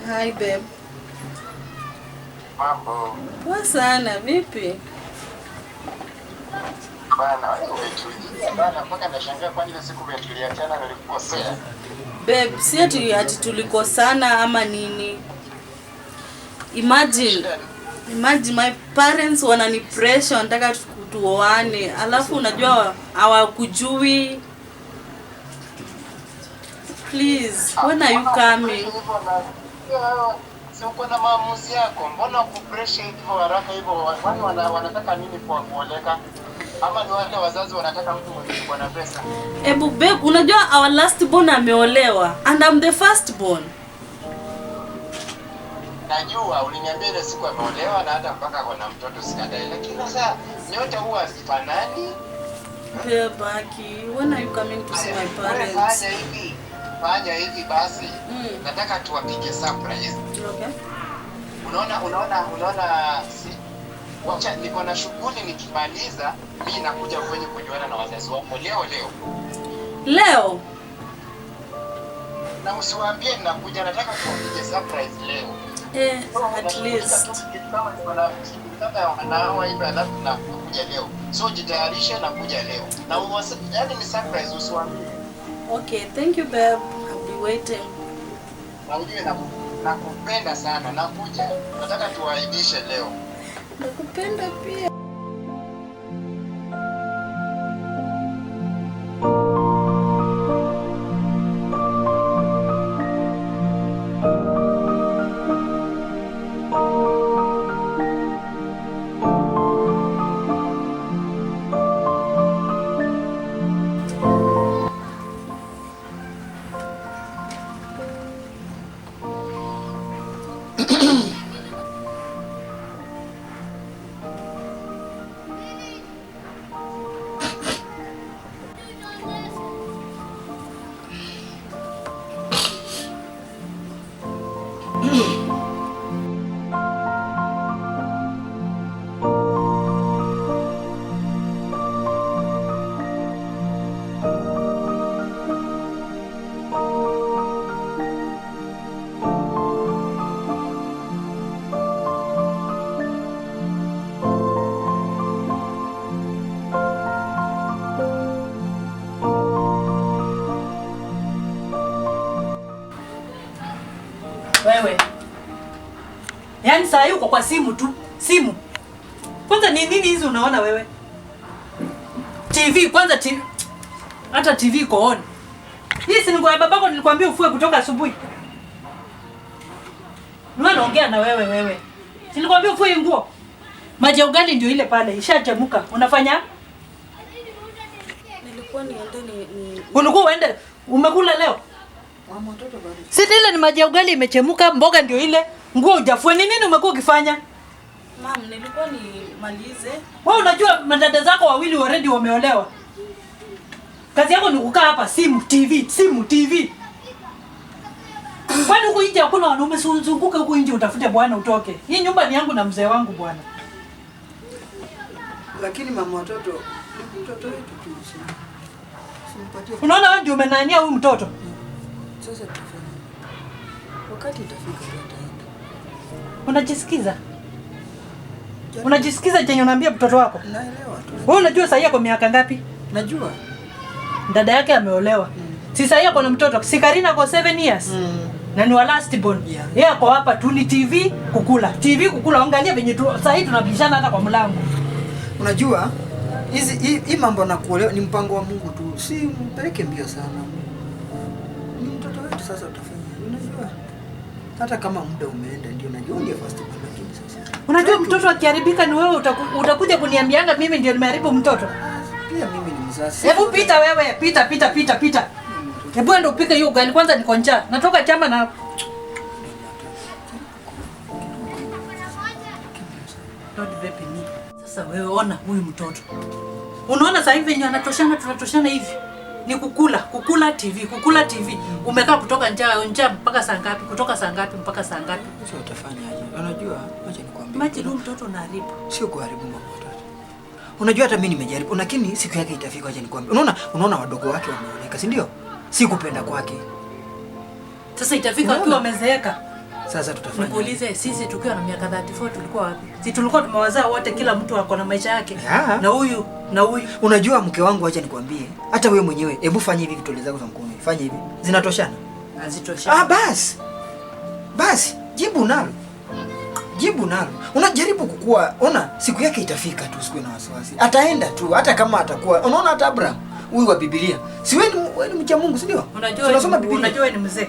Hi babe. Mambo. Poa sana, vipi? Bana, wewe umetulia bana, mpaka nashangaa kwani ile siku tuliachana nilikukosea. Babe, si ati tulikosana ama nini? Imagine, imagine my parents wanani pressure wanataka tuoane, alafu unajua hawakujui. Please, when are you coming? Si uko na maamuzi yako, mbona kupressure hivyo haraka hivyo? Kwani wanataka nini kwa kuoleka? Ama ni wale wazazi wanataka mtu mwenye yuko na pesa? Ebu babe, unajua our last born ameolewa and I'm the first born. Najua uliniambia ile siku ameolewa na hata mpaka ako na mtoto, sikatai, lakini sasa nyota huwa hazifanani. Babe, Aki, when are you coming to see my Wewe parents? fanya hivi, fanya hivi basi. Nataka tuwapige surprise. Okay. Unaona, si, wacha niko na shughuli, nikimaliza mi nakuja kwenye kujuana na wazazi wako leo leo, Leo? Na usiwaambie ninakuja, nataka tuwapige surprise leo. Eh, So, at nashughulika least. tu kitu kama niko na shughuli kama ya wanawa hivi, alafu nakuja leo. So jitayarishe, nakuja leo na yaani ni surprise, usiwaambie. Okay, thank you babe. I'll be waiting. Na ujue nakupenda sana, nakuja, nataka tuwaibishe leo. Nakupenda pia. Wewe. Yaani saa hii uko kwa simu tu. Simu. Kwanza ni nini hizi unaona wewe? TV kwanza TV. Hata TV iko on. Hii si ni kwa babako nilikwambia ufue kutoka asubuhi. Niwe naongea na wewe wewe. Si nilikwambia ufue hii nguo. Maji ya ugali ndio ile pale ishachemuka. Unafanya? Nilikuwa niende ni Ulikuwa uende umekula leo? Mama, watoto bado. Si ile ni maji ya ugali imechemuka, mboga ndio ile, nguo hujafua. Ni nini umekuwa ukifanya? Mam, nilikuwa nimalize. Wewe unajua madada zako wawili already wameolewa. Kazi yako ni kukaa hapa simu TV, simu TV. Kwani huku nje hakuna wanaume? Si uzunguke huku nje utafute bwana utoke. Hii nyumba ni yangu na mzee wangu bwana. Lakini mama watoto ni mtoto wetu tu. Simpatie. Unaona wewe ndio umenania huyu mtoto. Sasa tutafanya. Wakati itafika tu ataenda. Unajisikiza? Unajisikiza chenye unaambia mtoto wako? Naelewa tu. Wewe unajua sasa yako miaka ngapi? Najua. Dada yake ameolewa. Si sasa yako na mtoto. Si Karina ako 7 years. Na ni wa last born. Yeah. Yeye ako hapa tu ni TV kukula. TV kukula. Angalia venye tu sasa hivi tunabishana hata kwa mlango. Unajua hizi hii mambo na kuolewa ni mpango wa Mungu tu. Si mpeleke mbio sana. Ni mtoto wetu sasa utafanya. Unajua? Hata kama muda umeenda ndio najua ndiye first born, lakini sasa. Unajua mtoto akiharibika ni wewe utakuja kuniambianga mimi ndio nimeharibu mtoto. Pia mimi ni mzazi. Hebu pita wewe, pita pita pita pita. Hebu enda upike hiyo ugali kwanza, niko njaa. Natoka chama na Lord vipi ni. Sasa wewe ona huyu mtoto. Unaona sasa hivi venye anatoshana, tunatoshana hivi. Ni kukula, kukula TV, kukula TV. Umekaa kutoka njaa, njaa mpaka saa ngapi? Kutoka saa ngapi mpaka saa ngapi? Sasa utafanyaje? Unajua, acha nikwambie. Imagine huyu mtoto unaharibu. Sio kuharibu mama watoto. Unajua hata mimi nimejaribu, lakini siku yake itafika, acha nikwambie. Unaona wadogo wake wameoleka, si ndio? Si kupenda kwake. Sasa itafika Unaona? akiwa amezeeka. Sasa tutafanya. Nikuulize, sisi tukiwa na miaka 34 tulikuwa wapi? Si tulikuwa tumewazaa wote, kila mtu ako na maisha yake. Yeah. Na huyu na huyu. Unajua mke wangu, acha nikwambie, hata wewe mwenyewe hebu fanya hivi vitole zako za mkono. Fanya hivi. Zinatoshana? Hazitoshani. Ah, basi. Basi, jibu nalo. Jibu nalo. Unajaribu kukua, ona siku yake itafika tu, usiwe na wasiwasi. Ataenda tu hata kama atakuwa. Unaona hata Abraham huyu wa Biblia. Si wewe ni mcha Mungu, si ndio? Unajua unajua ni mzee.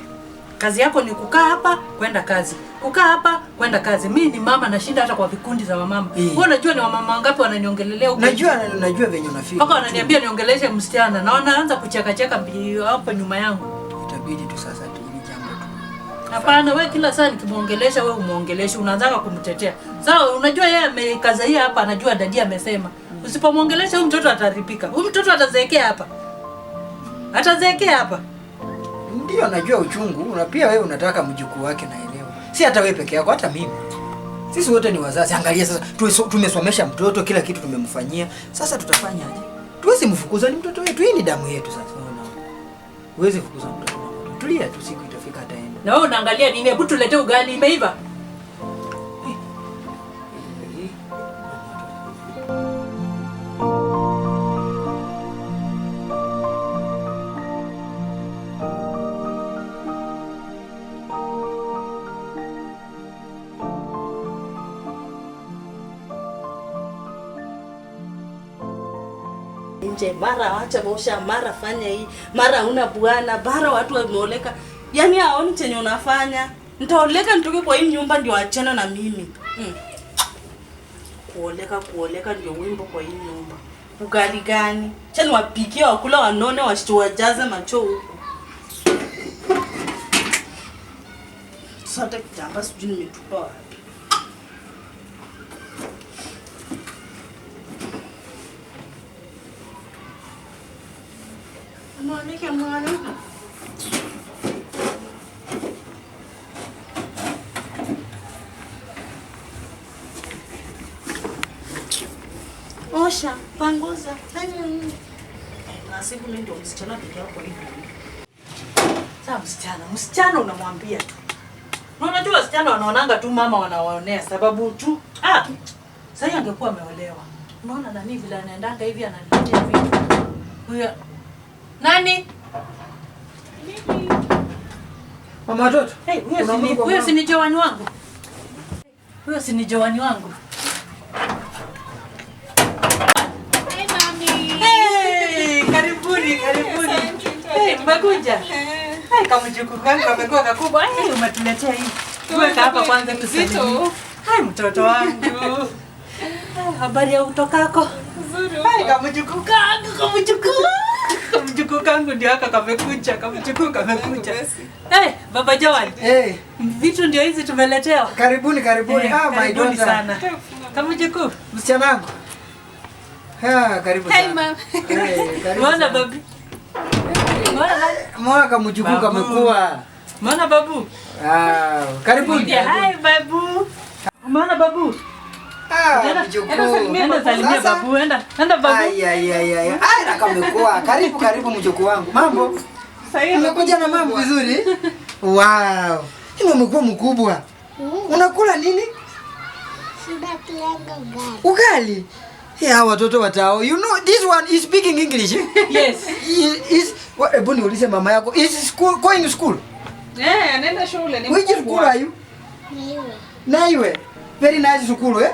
Kazi yako ni kukaa hapa kwenda kazi. Kukaa hapa kwenda kazi. Mimi ni mama, nashinda hata kwa vikundi za wamama. Wewe unajua ni wamama wangapi wananiongelelea huko? Najua venye unafika. Mpaka wananiambia niongeleshe msichana na wanaanza kucheka cheka hapo nyuma yangu. Itabidi tu sasa tu hili jambo tu. Hapana, wewe kila saa nikimuongelesha wewe umuongeleshe, unaanza kumtetea. Sawa, unajua yeye amekazaia hapa, anajua dadi amesema. Usipomuongelesha huyu mtoto ataripika. Huyu mtoto atazeekea hapa. Atazeekea hapa. Ndio najua uchungu, na pia wewe unataka mjukuu wake, naelewa. Si hata wewe peke yako, hata mimi. Sisi wote ni wazazi. Angalia sasa, tumesomesha mtoto, kila kitu tumemfanyia. Sasa tutafanyaje? Tuwezi mfukuza, ni mtoto wetu, hii ni damu yetu sasa. Huwezi fukuza mtoto. Tulia tu, siku itafika ataenda. Na wewe unaangalia nini? Hebu tulete ugali imeiva. Nje mara wacha bosha, mara fanya hii, mara una bwana, mara watu wameoleka. Yaani haoni chenye unafanya. Nitaoleka nitoke kwa hii nyumba ndio achana na mimi. Kuoleka ndio wimbo kwa hii nyumba. Ugali gani? Chani wapikie wakula wanone wasituwajaze macho huko. Sasa kitamba sijui nimetupa wapi. Mwana. Osha, panguza. Nasibu mimi ndio msichana pekee yako hivi. Sasa msichana unamwambia tu. Na unajua wasichana wanaonanga tu mama wanawaonea sababu tu. Ah. Sasa angekuwa ameolewa. Unaona nani vile anaendanga hivi ananiletea vitu. Huyo nani? Mama watoto. Hey, huyo si ni Joani wangu. Huyo si ni Joani wangu. Hey mami. Hey, karibuni, karibuni. Hey, mmekuja. Hey, kama mjukuu wangu amekuwa kakubwa. Hey, umetuletea hii. Weka hapa kwanza tusalimie. Hai mtoto wangu. Habari ya utokako? Nzuri. Hai kamjukuu kangu, kamjukuu. Kamjukuu kangu ndio haka kamekuja, kamjukuu kamekuja. Eh, baba Joan. Eh, vitu ndio hizi tumeletewa. Karibuni, karibuni. Ah, my daughter. Sana. Kamjukuu, msichana wangu. Ha, karibu sana. Hey mama. Hey, karibu. Mwana babi. Mwana kamjukuu kamekuwa. Mwana babu. Ah, karibuni. Hai babu. Mwana babu. Ah, mjukuu. Enda salimia babu, enda. Enda babu. Ai ai ai ai. Ah, kamekuwa. Karibu karibu mjukuu wangu. Mambo? Sasa umekuja na mambo vizuri? Wow. Hiyo umekuwa mkubwa. Unakula nini? Sina ugali. Ugali? Yeah, watoto watao. You know this one is speaking English. Yes. Is hebu niulize mama yako. Is school going to school? Yeah, anaenda shule ni mkubwa. Which school are you? Naiwe. Naiwe. Very nice school, eh?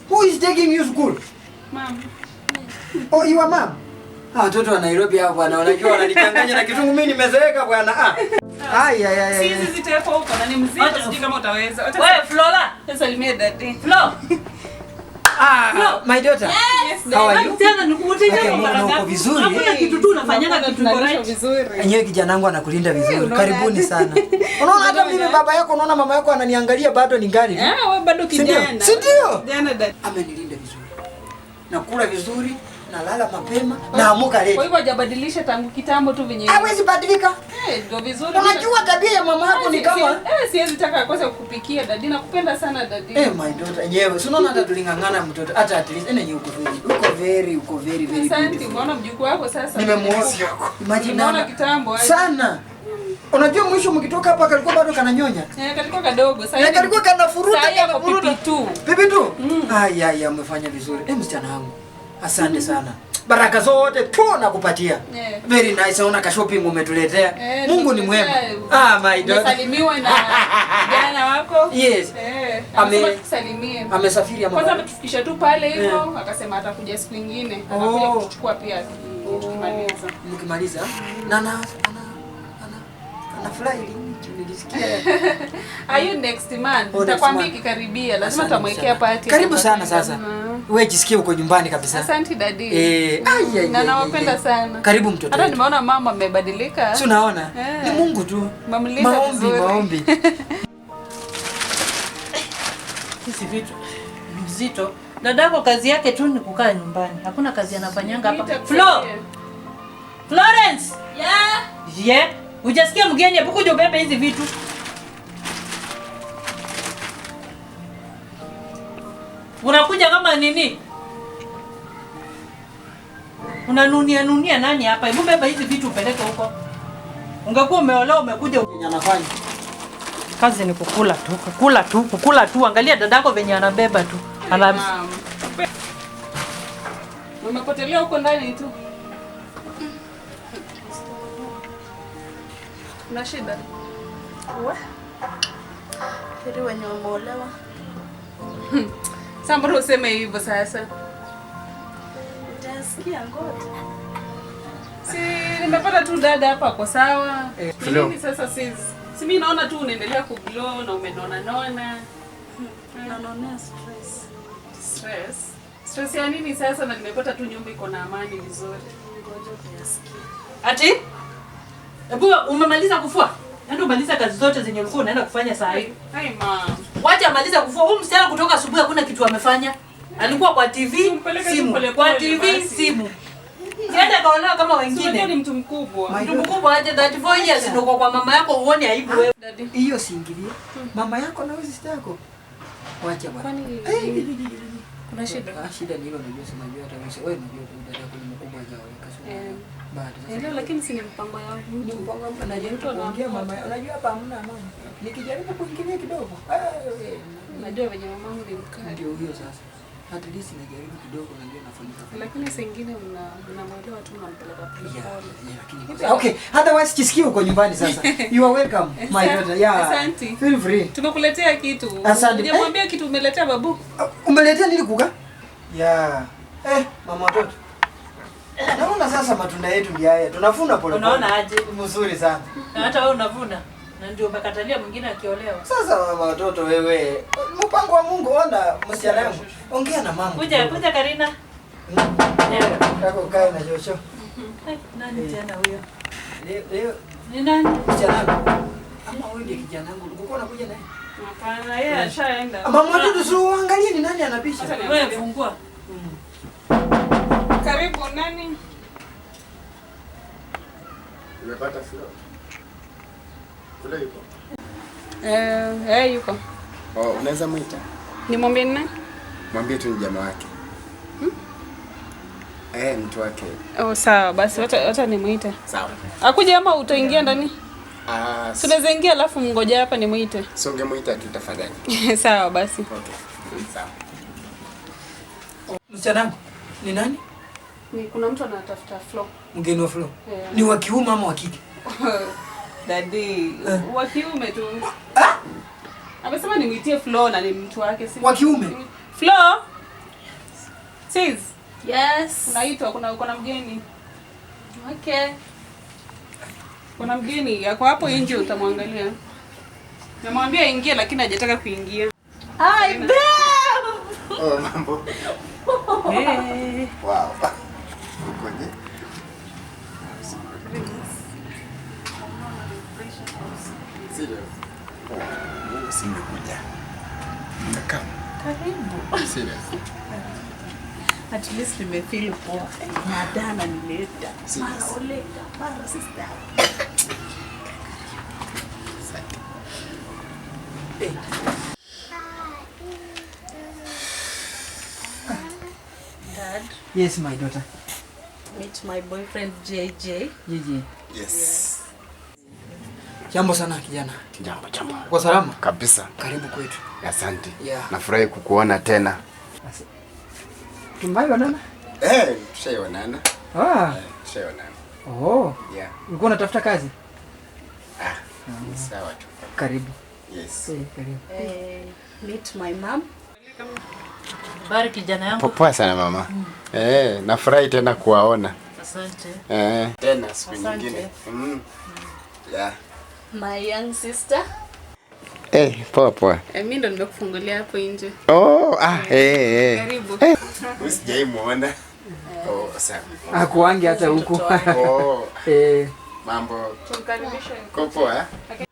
Who is taking you school? Mom. Oh, you are mom? Ah, watoto wa Nairobi hao bwana, wanajua wananichanganya na Kizungu, mimi nimezeeka bwana. Ah. Ai ai ai. Sisi zitawekwa huko na ni mzito, sijui kama utaweza. Wewe Flora, salimia daddy. Flo. Ah, my daughter. Yes, how are you? Tena nikuulize mara ngapi? Vizuri. Hakuna kitu tu unafanyanga kitu correct vizuri. Enyewe kijana wangu anakulinda vizuri. Karibuni sana. Unaona hata mimi baba yako, unaona mama yako ananiangalia bado ni ngali. Ah, wewe bado kijana. Si ndio? Kijana daddy. Amenilinda vizuri. Nakula vizuri, nalala mapema, naamuka late. Kwa hivyo hajabadilisha tangu kitambo tu venye. Hawezi badilika. Eh, ndio vizuri. Unajua tabia ya mama yako ni kama siwezi taka akose kukupikia daddy, nakupenda sana daddy. Eh, my daughter, yenyewe. Si unaona hata tulingangana mtoto, hata at least ene uko very, uko very very. Asante, umeona mjukuu wako sasa. Nimemuona. Imagine kitambo sana. Unajua mwisho mkitoka hapa kalikuwa bado kananyonya. Kalikuwa kadogo. Sasa kalikuwa kanafuruta kanafuruta. Pipi tu. Haya umefanya vizuri. Msichana wangu. Asante sana. Baraka zote tu nakupatia. Very nice, naona ka shopping umetuletea. Mungu ni mwema. My daughter. Umesalimiwa na jana wako. Yes. Amesema tukusalimie. Amesafiri ama? Kwanza ametufikisha tu pale hivyo, akasema atakuja siku nyingine. Atakuja kutuchukua pia tukimaliza. Mkimaliza? Na na ana fly nilisikia. Are you next month? Nitakwambia ikikaribia, lazima tutamwekea party. Karibu sana sasa. Wewe jisikie uko nyumbani kabisa. Asante daddy. Na nawapenda sana. Karibu mtoto. Hata nimeona mama amebadilika. Si unaona? Ni Mungu tu. Maombi, maombi. Hizi vitu mzito. Dadako kazi yake tu ni kukaa nyumbani. Hakuna kazi anafanyanga hapa. Florence. Yeah. Yeah. Hujasikia mgeni hapo kuja ubebe hizi vitu. Unakuja kama nini? Unanunia nunia nani hapa? Hebu beba hizi vitu upeleke huko. Ungekuwa umeolewa umekuja anafanya. Kazi ni kukula tu, kukula tu, kukula tu. Angalia dadako venye anabeba tu. Umepotelea huko ndani tu. Kuna shida? Uwe. Heri wenye wameolewa. Sasa mbona useme hivyo sasa? Utasikia ngoja. Si nimepata tu dada hapa kwa sawa. Nini sasa sis? Si mimi naona tu unaendelea kuglow na umenona nona. Nanonea stress. Stress? Stress ya nini sasa na nimepata tu nyumba iko na amani vizuri. Ngoja utasikia. Ati? Ebu umemaliza kufua? Ndio umaliza kazi zote zenye ulikuwa unaenda kufanya saa hii. Hai mom. Wacha amaliza kufua. Huyu msichana kutoka asubuhi hakuna kitu amefanya. Alikuwa kwa TV, simu. Kwa TV, simu. Sienda kaolewa kama wengine. Sio ni mtu mkubwa. Mtu mkubwa aje 34 years ndio kwa mama yako uone aibu wewe. Hiyo siingilie. Mama yako na wewe sister yako. Wacha bwana. Kuna shida? Shida ni hilo unajua sema unajua hata wewe unajua dada yako ni mkubwa hajaoleka sio. Bado sasa. Lakini si ni mpango yangu. Ni mpango wangu najaribu kuongea mama. Unajua hapa hamna amani. Nikijaribu kuingilia kidogo. Unajua venye mamangu ni mkali. Ndio huyo sasa. At least najaribu kidogo unajua nafunika. Lakini saa nyingine mnamwelewa tu mnampeleka pole. Lakini okay, otherwise jisikie uko nyumbani sasa. You are welcome my daughter. Yeah. Asante. Feel free. Tumekuletea kitu. Asante. Hujamwambia kitu umeletea babu? Umeletea nini kuka? Yeah. Mama watoto. Naona sasa matunda yetu ndio haya. Tunavuna pole pole. Unaona aje? Mzuri sana. Na hata wewe unavuna. Na ndio umekatalia mwingine akiolewa. Sasa mama watoto wewe, mpango wa Mungu ona msichana wangu. Ongea na mama. Kuja kuja Karina. Kako kae na Joshua. Nani tena huyo? Leo ni nani? Msichana wangu. Ama wewe ndiye kijana wangu. Ulikuwa unakuja naye? Hapana, yeye ashaenda. Mama watoto sio uangalie ni nani anapisha. Wewe fungua. Karibu nani? Umepata sio? Kule yuko? Yuko. Oh, unaweza muita? Nimwambie nani? Mwambie tu ni jamaa wake. Mtu wake. Oh, sawa basi wacha nimuite. Sawa. Akuje ama utaingia ndani? Tunaweza ingia alafu mngoja hapa nimuite. So ungemuita tu tafadhali. Sawa basi. Okay. Sawa. Msichana wangu, ni nani? Ni kuna mtu anatafuta Flo. Mgeni wa Flo. Yeah. Ni wa kiume ama wa kike? Daddy, wa kiume tu. Amesema nimuitie Flo na ni mtu wake si. Wa kiume? Flo. Sis. Yes. Unaitwa kuna mgeni. Okay. Kuna mgeni yako hapo nje utamwangalia. Namwambia aingie lakini hajataka kuingia. Hi babe. Oh, mambo. Hey. Wow. Ukoje? Serious? Oh, singekuja. Nimekaa. Karibu. Serious? At least nimefeel poa. Madana nileta. Mara oleka, mara sister. Asante. Dad. Yes, my daughter. Meet my boyfriend JJ. JJ. Yes. Jambo sana kijana. Jambo jambo. Uko salama? Kabisa. Karibu kwetu. Asante. Yeah. Nafurahi kukuona tena. Tumeonana? Tushaonana. Ah. Tushaonana. Oh. Yeah. Ulikuwa unatafuta kazi? Ah. Sawa tu. Karibu. Yes. Karibu. Meet my mom. Habari kijana yangu. Poa sana mama. Nafurahi tena kuwaona. Asante. Tena siku nyingine. Yeah. My young sister. Poa poa. Mimi ndo nimekufungulia hapo nje. Oh, Karibu. Usijai muona. Oh, sawa. Hakuangi hata huku. Oh. Mambo. Tumkaribishe. Kwa poa? Okay.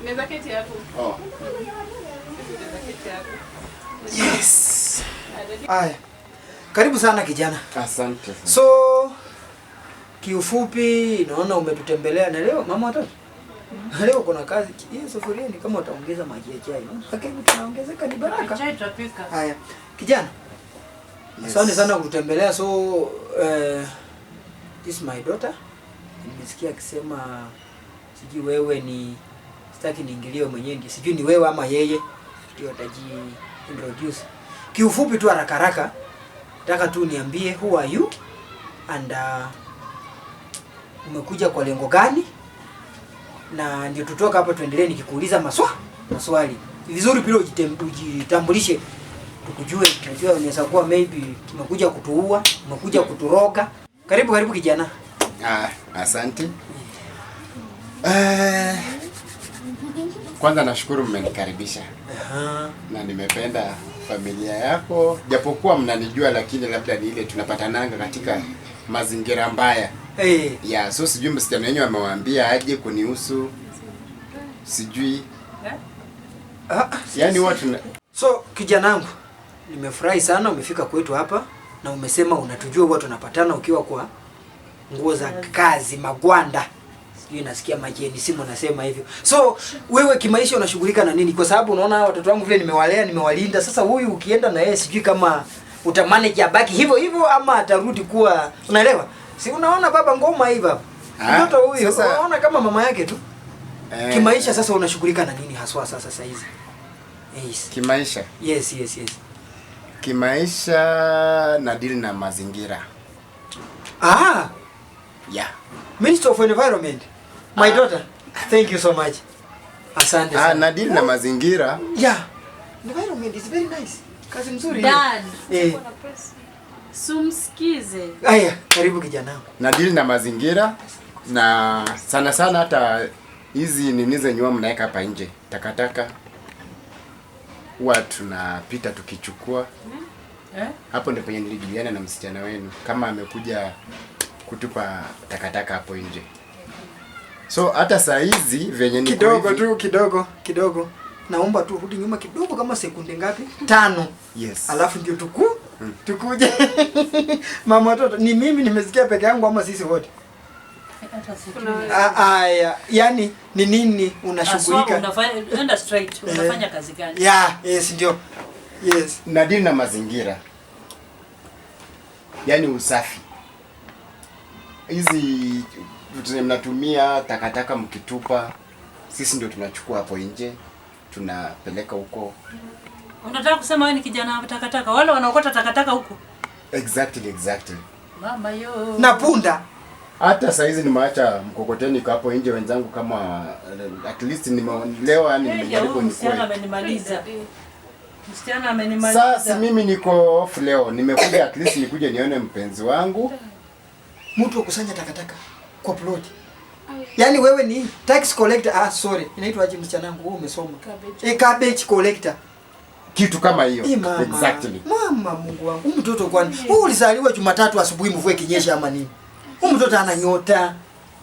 Naweza keti hapo. Oh. Naweza keti hapo. Yes. Aya. Karibu sana kijana. Asante. So kiufupi naona umetutembelea na leo mama watoto. Leo kuna kazi. Hiyo sufuria ni kama utaongeza maji ya chai. Lakini tunaongezeka ni baraka. Chai tutapika. Haya. Kijana. Yes. Asante sana kututembelea. So this is my daughter. Nimesikia akisema sijui wewe ni, sitaki niingilie mwenyewe, sijui ni wewe ama yeye ndio ataji introduce. Kiufupi tu haraka haraka nataka tu niambie who are you and umekuja kwa lengo gani, na ndio tutoka hapa tuendelee nikikuuliza maswali. Vizuri pia ujitambulishe tukujue. Unajua unaweza kuwa maybe umekuja kutuua, umekuja kuturoga. Karibu karibu kijana. Asante. Kwanza nashukuru mmenikaribisha. Na nimependa familia yako, japokuwa mnanijua lakini labda ni ile tunapatananga katika mazingira mbaya. Yeah, so sijui msichana wenyewe amewaambia aje kunihusu. Sijui. Yaani watu. So kijana wangu, nimefurahi sana umefika kwetu hapa na umesema unatujua huwa tunapatana ukiwa kwa nguo za kazi magwanda. Sijui nasikia majeni simu nasema hivyo. So wewe kimaisha unashughulika na nini? Kwa sababu unaona watoto wangu vile nimewalea, nimewalinda. Sasa huyu ukienda na yeye sijui kama utamanage abaki hivyo hivyo ama atarudi kuwa, unaelewa? Si unaona baba ngoma hivi hapa. Mtoto huyu unaona kama mama yake tu. Kimaisha sasa unashughulika na nini haswa sasa hizi? Yes. Kimaisha? Yes, yes, yes. Kimaisha na deal na mazingira. Ah. Yeah. Minister of Environment. My daughter. Thank you so much. Asante sana. Na deal na mazingira. Yeah. Environment is very nice. Kazi nzuri. Dad. Sumsikize. Aya, karibu kijana wangu. Na deal na mazingira na sana sana hata hizi nini zenye mnaweka hapa nje, takataka huwa tunapita tukichukua. Hapo ndipo penye nilijuliana na msichana wenu kama amekuja kutupa takataka hapo nje. So hata saa hizi venye niko kidogo tu kidogo. Naomba tu rudi nyuma kidogo kama sekunde ngapi? 5. Yes. Alafu ndio tukuje. Mama watoto, ni mimi nimesikia peke yangu ama sisi wote? Aya, yani ni nini unashughulika? Unafanya enda straight, unafanya kazi gani? Yeah, yes ndio. Yes. Na deal na mazingira. Yaani usafi. Hizi vitu mnatumia takataka mkitupa, sisi ndio tunachukua hapo nje, tunapeleka huko. Unataka kusema wewe ni kijana wa takataka? Wale wanaokota takataka huko. Exactly, exactly. Mama yo. Na punda. Hata saa hizi nimeacha mkokoteni kwa hapo nje wenzangu, kama at least leo yani nimejaribu nikuwe. Msichana amenimaliza. Msichana amenimaliza. Sasa mimi niko off leo. Nimekuja at least nikuje nione mpenzi wangu. Mtu akusanya takataka kwa plot. Yaani wewe ni tax collector. Ah sorry, inaitwa aje msichana wangu? Wewe umesoma. Garbage collector. Kitu kama hiyo. Mama. Exactly. Mama Mungu wangu. Huyu mtoto kwani wewe ulizaliwa Jumatatu asubuhi mvua ikinyesha ama nini? Huyu mtoto ana nyota.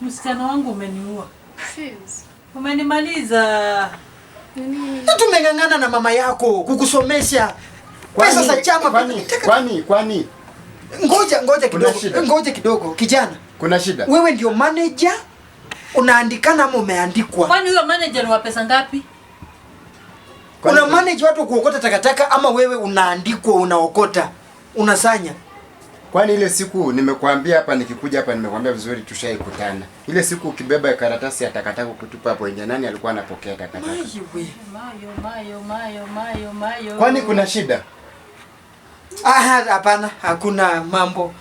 Msichana wangu umeniua. Sis. Umenimaliza. Tumeng'ang'ana na mama yako kukusomesha. Pesa za chama. Kwani ngoja kidogo. Ngoja kidogo kijana. Kuna shida. Wewe ndio manager? Unaandikana ama umeandikwa? Kwani huyo manager wa pesa ngapi? Una manage watu kuokota takataka ama wewe unaandikwa unaokota? Unasanya? Kwani ile siku nimekuambia hapa, nikikuja hapa nimekuambia vizuri tushaikutana. Ile siku ukibeba karatasi ya takataka kutupa hapo nje, nani alikuwa anapokea takataka? Mayo we. Mayo, mayo, mayo, mayo, mayo. Kwani kuna shida? Ah, hapana, hakuna mambo.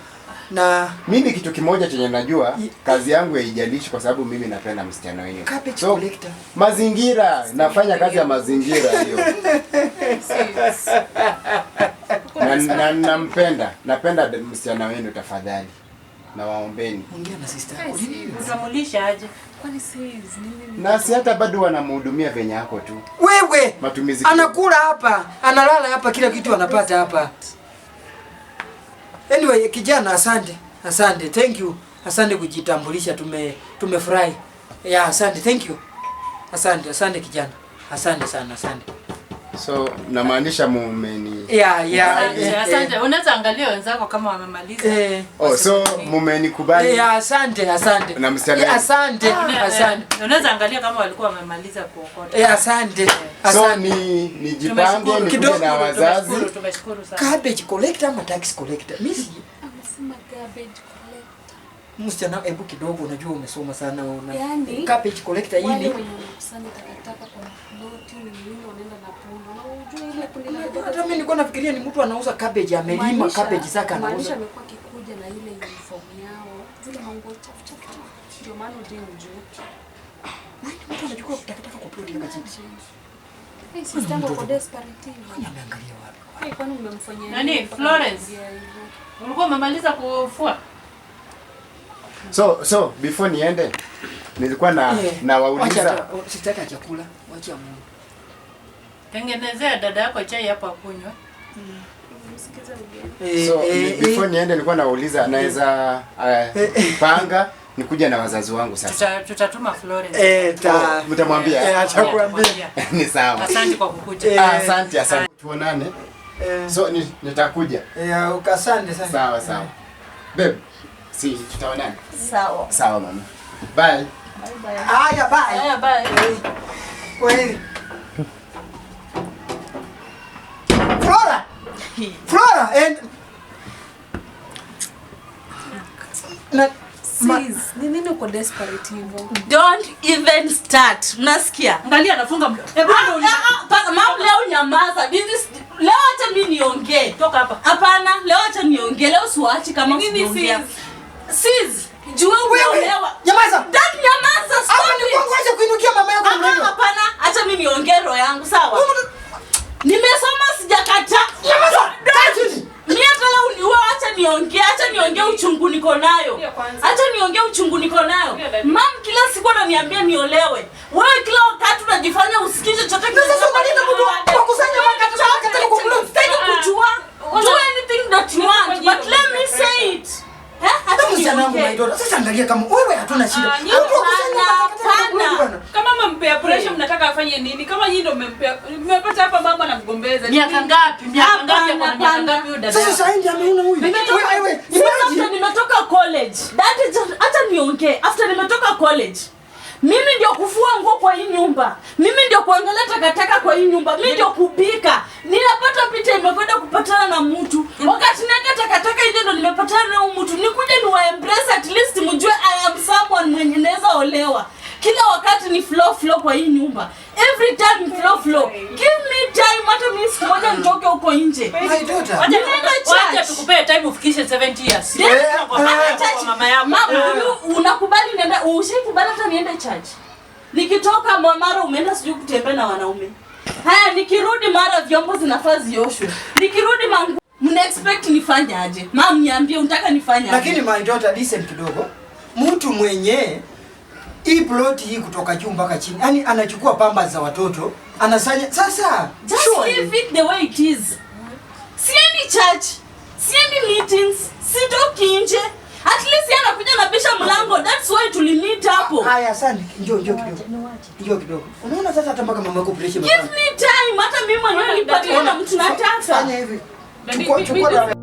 Na mimi kitu kimoja chenye najua, kazi yangu haijalishi kwa sababu mimi napenda msichana wenyewe. Cabbage collector. Mazingira, nafanya kazi ya mazingira hiyo. Na nampenda, napenda msichana wenu, tafadhali. Na waombeni. Ongea na sister. Utamulisha aje? Kwani sis nini? Na si hata bado wanamhudumia venye yako tu. Wewe matumizi anakula hapa, analala hapa, kila kitu anapata hapa. Anyway, kijana, asante. Asante. Thank you. Asante kujitambulisha, tumefurahi. Yeah, asante. Thank you. Asante, asante kijana. Asante sana, asante. So, namaanisha mumeni. Yeah. Asante, asante. Unaweza angalia wenzako kama wamemaliza. Oh, so mumenikubali. Yeah, asante, asante. Na msichana. Asante, asante. Unaweza angalia kama walikuwa wamemaliza kuokota. Asante. So nijipange nikuje na wazazi. Tumeshukuru sana. Garbage collector ama tax collector? Mimi si amesema garbage collector. Msichana, hebu kidogo, unajua umesoma sana una. Yani, garbage collector hii ni wale wenye wanakusanya takataka kwa ploti ni nini, wanaenda na punda. Na unajua ile kundi la hata mimi nilikuwa nafikiria ni mtu anauza cabbage, amelima cabbage zake anauza. Maanisha amekuwa akikuja na ile uniform yao, zile manguo chafu chafu chafu. Ndio maana ujue. Nani mtu anachukua takataka kwa ploti kama hizi? Hey, sister yangu kwa desperate hivi. Ameangalia wapi? Hey, kwani umemfanyia nani? Florence. Ulikuwa umemaliza kufua? So before niende nilikuwa na nawauliza. Sitaka chakula, wacha Mungu. Tengenezea dada yako chai hapo akunywe. Msikize mgeni. So before niende nilikuwa nauliza naweza panga nikuja na wazazi wangu sasa. Tutatuma Florence. Mtamwambia. Atakwambia. Ni sawa. Asante kwa kukuja. Asante, asante. Tuonane. So nitakuja. Asante sana. Sawa, sawa. Babe, si tutaonana. Sawa. Sawa mama. Bye. Bye bye. Haya bye. Haya bye. Kweli. Flora. Flora and na sis, ni nini uko desperate hivyo? Don't even start. Unasikia? Angalia anafunga mdomo. Hebu ndio mama leo nyamaza. This is leo acha mimi niongee. Toka hapa. Hapana, leo acha niongee. Leo siwaachi kama nini sis. Sis, jua umeolewa. Nyamaza. Dad nyamaza. Hapa ni kwangu, acha kuinukia mama yako mrembo. Hapana, acha mimi niongee roho yangu, sawa? Nimesoma sijakataa. Nyamaza. Kaa Mimi hata leo uniua, acha niongee, acha niongee uchungu niko nayo. Acha niongee uchungu niko nayo. Mam kila siku ananiambia niolewe. Wewe kila wakati unajifanya usikie chochote. Sasa unaleta mtu kwa kusanya makataka kwa plot. Sitaki kujua. Do anything that you want, but let me say it. Hata msichana wangu my daughter. Sasa angalia kama wewe hatuna shida. Kama mmempea pressure mnataka afanye nini? Kama nyinyi ndio mmempea, mmepata hapa mama anamgombeza. Miaka ngapi? Miaka ngapi kwa miaka ngapi huyu dada? Sasa sasa ndio ameona huyu. Wewe imagine nimetoka college. Dad, acha niongee. After nimetoka college, mimi ndio kufua nguo kwa hii nyumba. Mimi ndio kuangalia takataka kwa hii nyumba. Mimi ndio kupika. Ninapata picha imekwenda kupatana na mtu. Wakati naga takataka hiyo ndio nimepatana na huyu mtu. Nikuje niwa embrace at least mjue I am someone mwenye naweza olewa. Kila wakati ni flow flow kwa hii nyumba. Every time flow flow. Give me time hata mimi siku moja nitoke huko nje. My daughter. Wacha tukupee time ufikishe 70 years. Kwa mama yako. Mama, unakubali nenda, ushikubali hata niende church. Nikitoka mara umeenda sijui kutembea na wanaume. Haya nikirudi mara vyombo zinafaa zioshwe. Nikirudi mangu mna expect nifanye aje? Mama niambie unataka nifanye aje? Lakini my daughter, listen kidogo. Mtu mwenye hii plot hii kutoka juu mpaka chini, yani anachukua pamba za watoto, anasanya. Sasa just leave it the way it is. Siendi church, siendi meetings, sitoki nje. At least yeye anakuja anabisha mlango. That's why tulimit hapo. Haya asante. Njoo kidogo. Njoo kidogo. Unaona sasa hata mpaka mama yako pressure. Give me time hata mimi mwenyewe nipate na mtu nataka. Fanya hivi. Chukua